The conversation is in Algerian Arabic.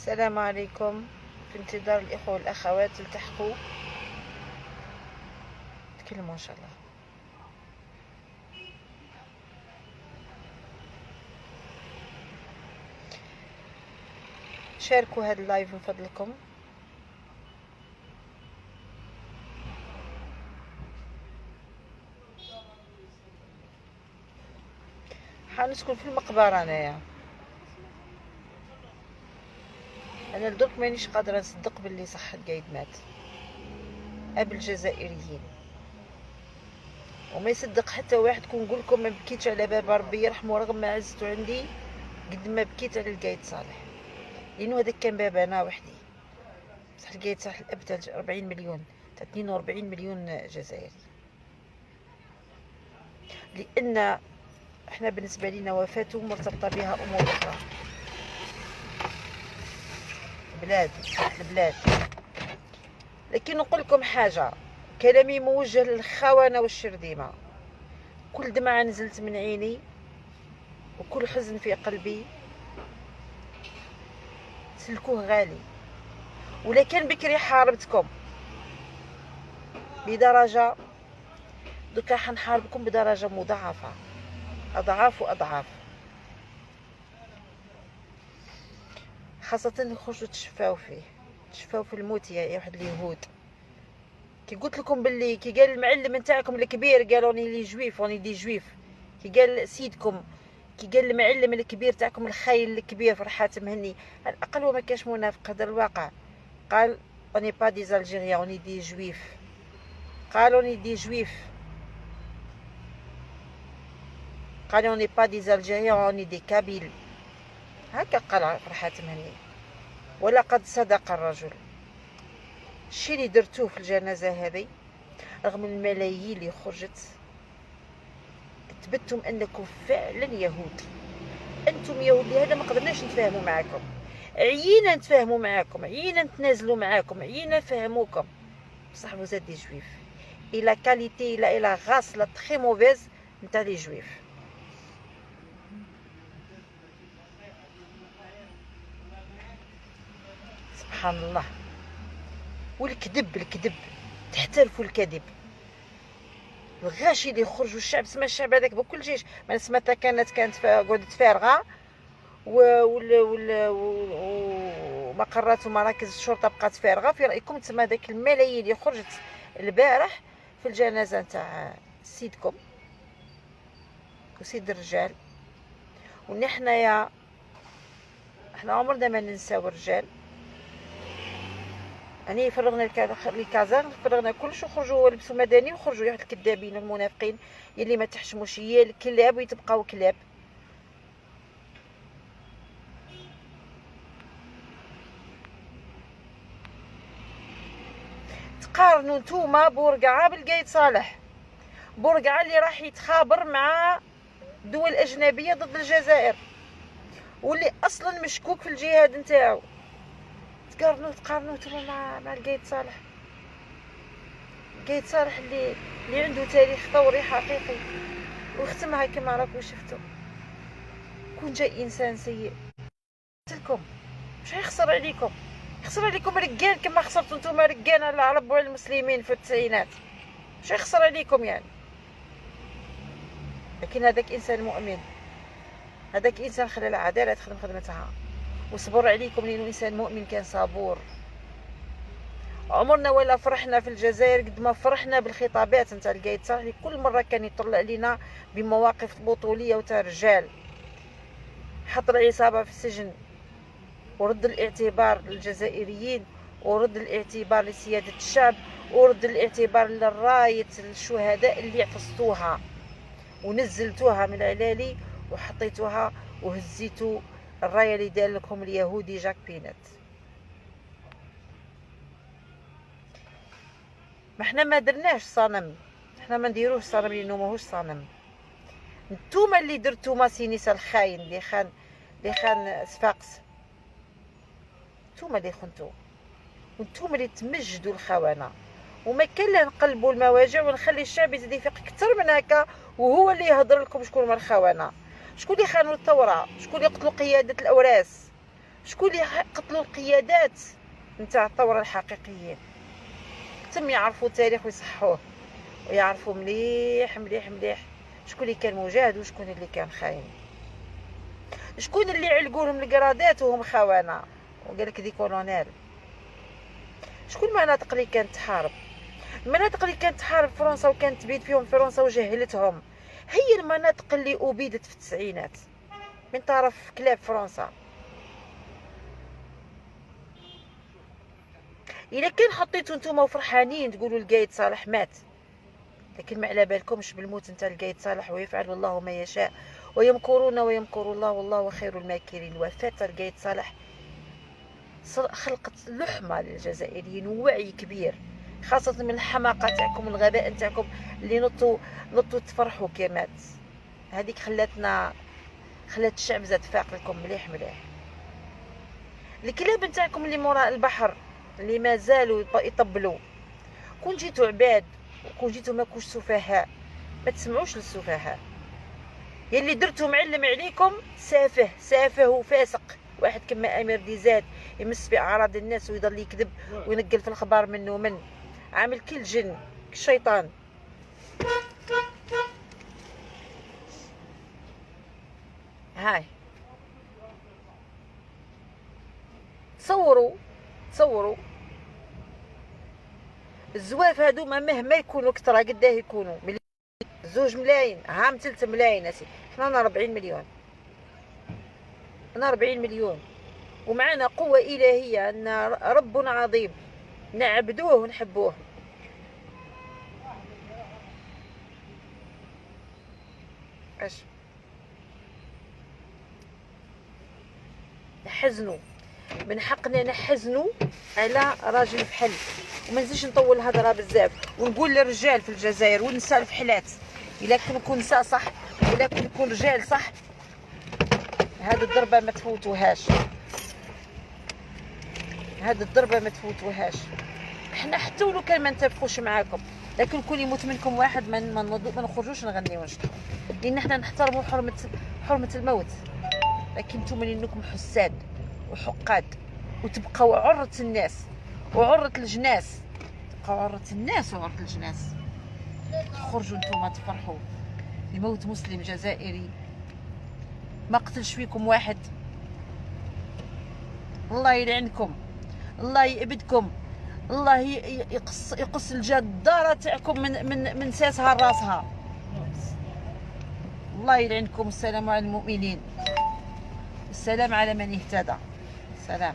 السلام عليكم. في انتظار الإخوة والأخوات التحقوا، تكلموا إن شاء الله. شاركوا هذا ال live من فضلكم. حنسكن في المقبرة انايا، انا لدرك مانيش قادرة نصدق باللي صح القايد مات، اب الجزائريين، وما يصدق حتى واحد. كون نقول لكم ما بكيتش على بابا ربي يرحمه رغم ما عزته عندي قد ما بكيت على القايد صالح، لانه هذاك كان بابا انا وحدي. بصح القايد صالح الاب تاع 40 مليون، تاع 42 مليون جزائري، لان احنا بالنسبة لنا وفاته مرتبطة بها امور اخرى، بلاد البلاد. لكن نقول لكم حاجة، كلامي موجه للخونه والشرذمه. كل دمعه نزلت من عيني وكل حزن في قلبي سلكوه غالي. ولكن بكري حاربتكم بدرجة، دوكا حنحاربكم بدرجة مضاعفه، اضعاف واضعاف، خاصة خرجوا تشفاو فيه، تشفاو في الموت يا واحد اليهود. كي قلت لكم باللي كي قال المعلم نتاعكم الكبير، قالوا on est les juifs، on est des juifs. كي قال سيدكم، كي قال المعلم الكبير تاعكم الخاين الكبير فرحات مهني، على الاقل هو ما كاش منافق، هذا الواقع. قال on n'est pas des Algériens، on est des juifs. قال on est des juifs، قال on n'est pas des Algériens، on est des Kabyles. هكا قال فرحات مهني، ولقد صدق الرجل. الشيء اللي درتوه في الجنازة هذه رغم الملايين اللي خرجت، اثبتتم انكم فعلا يهود. انتم يهود، لهذا ما قدرناش نتفاهموا معاكم. عيينا نتفاهموا معاكم، عيينا نتنازلوا معاكم، عيينا نفهموكم، بصح vous êtes des juifs et la qualité et la race la très mauvaise نتاع les juifs. سبحان الله. والكذب، الكذب، تحترفوا الكذب. الغاشي اللي خرجوا الشعب، سما الشعب هذاك بكل جيش، ما نسمى كانت قعدت فارغة، ومقرات ومراكز الشرطة بقات فارغة. في رايكم تسمى داك الملايين اللي خرجت البارح في الجنازة نتاع سيدكم وسيد الرجال، ونحن يا احنا عمرنا ما ننساو الرجال. يعني فرغنا les casernes، فرغنا كلش، وخرجوا لبسوا مدني وخرجوا واحد الكذابين والمنافقين اللي ما تحشموش، هي الكلاب ويتبقاو كلاب. تقارنوا نتوما بورقعه بالقايد صالح، بورقعه اللي راح يتخابر مع دول اجنبية ضد الجزائر، واللي اصلا مشكوك في الجهاد نتاعو. تقارنوا نتوما مع القايد صالح، القايد صالح اللي عنده تاريخ ثوري حقيقي وختمها كما راكم شفتوا. كون جاي انسان سيء قلت لكم مش هيخسر عليكم، يخسر عليكم رجال كما خسرتوا نتوما رجال على العرب وعلى المسلمين في التسعينات، مش هيخسر عليكم يعني. لكن هذاك انسان مؤمن، هذاك انسان خلى العدالة تخدم خدمتها وصبر عليكم، لانه انسان مؤمن كان صبور. عمرنا ولا فرحنا في الجزائر قد ما فرحنا بالخطابات نتاع القايد صالح، اللي كل مرة كان يطلع علينا بمواقف بطوليه وتاع رجال. حط العصابة في السجن ورد الاعتبار للجزائريين، ورد الاعتبار لسياده الشعب، ورد الاعتبار للرايه الشهداء اللي عفستوها ونزلتوها من العلالي وحطيتوها وهزيتو الراية اللي دار لكم اليهودي جاك بينات. ما حنا ما درناش صنم، حنا ما نديروش صنم لانه ماهوش صنم. نتوما اللي درتو ماسينيسا الخاين اللي خان صفاقس، نتوما اللي خنتو، وانتوما اللي تمجدوا الخونة. وما كان لا نقلبوا المواجع ونخلي الشعب يزيد يفيق اكثر من هكا، وهو اللي يهضر لكم شكون هما الخونة، شكون اللي خانوا الثورة، شكون اللي قتلوا قيادة الاوراس، شكون اللي قتلوا القيادات نتاع الثورة الحقيقيين. تم يعرفوا التاريخ ويصحوه ويعرفوا مليح مليح مليح شكون اللي كان مجاهد وشكون اللي كان خاين، شكون اللي علقوا لهم القرادات وهم خونه وقال لك des colonels، شكون المناطق اللي كانت تحارب، المناطق اللي كانت تحارب فرنسا وكانت تبيد فيهم فرنسا وجهلتهم، هي المناطق اللي أبيدت في التسعينات من طرف كلاب فرنسا. الا كان حطيتو نتوما وفرحانين تقولوا القايد صالح مات، لكن ما على بالكمش بالموت نتاع القايد صالح، ويفعل الله ما يشاء ويمكرون ويمكر الله والله خير الماكرين. وفاة القايد صالح خلقت لحمه للجزائريين ووعي كبير، خاصة من الحماقة تاعكم والغباء نتاعكم اللي نطوا تفرحوا كي مات. هذيك خلاتنا، خلات الشعب زاد فاق لكم مليح مليح. الكلاب نتاعكم اللي موراء البحر اللي مازالوا يطبلوا، كون جيتوا عباد وكون جيتوا ماكوش سفهاء، ما تسمعوش للسفهاء. يلي درتو معلم عليكم سافه سافه وفاسق، واحد كما امير ديزاد يمس باعراض الناس ويضل يكذب وينقل في الخبار منه ومن، عامل كل جن الشيطان. هاي تصوروا تصوروا الزواف هادوما مهما يكونوا كثرة قداه يكونوا، 2 ملايين هام 3 ملايين اسي، حنا 40 مليون، حنا 40 مليون ومعنا قوة إلهية، أن رب عظيم نعبدوه ونحبوه. اش نحزنوا، من حقنا نحزنوا على راجل فحل. وما نزيدش نطول الهضرة بزاف، ونقول للرجال في الجزائر والنساء الفحلات، الا كنكون نساء صح ولا كنكون رجال صح، هاد الضربة ما تفوتوهاش، هاد الضربة ما تفوتوهاش. حنا حتى ولو كان ما نتفقوش معاكم، لكن كون يموت منكم واحد ما نخرجوش نغنيو ونشطحو، لان حنا نحترموا حرمه الموت. لكن نتوما لانكم حساد وحقاد وتبقاو عرة الناس وعرة الجناس، تبقاو عرة الناس وعرة الجناس. تخرجوا نتوما تفرحوا بموت مسلم جزائري ما قتلش فيكم واحد. الله يلعنكم، الله يأبدكم، الله يقص الجدارة تاعكم من من من ساسها لراسها. الله يلعنكم. السلام على المؤمنين، السلام على من اهتدى. سلام.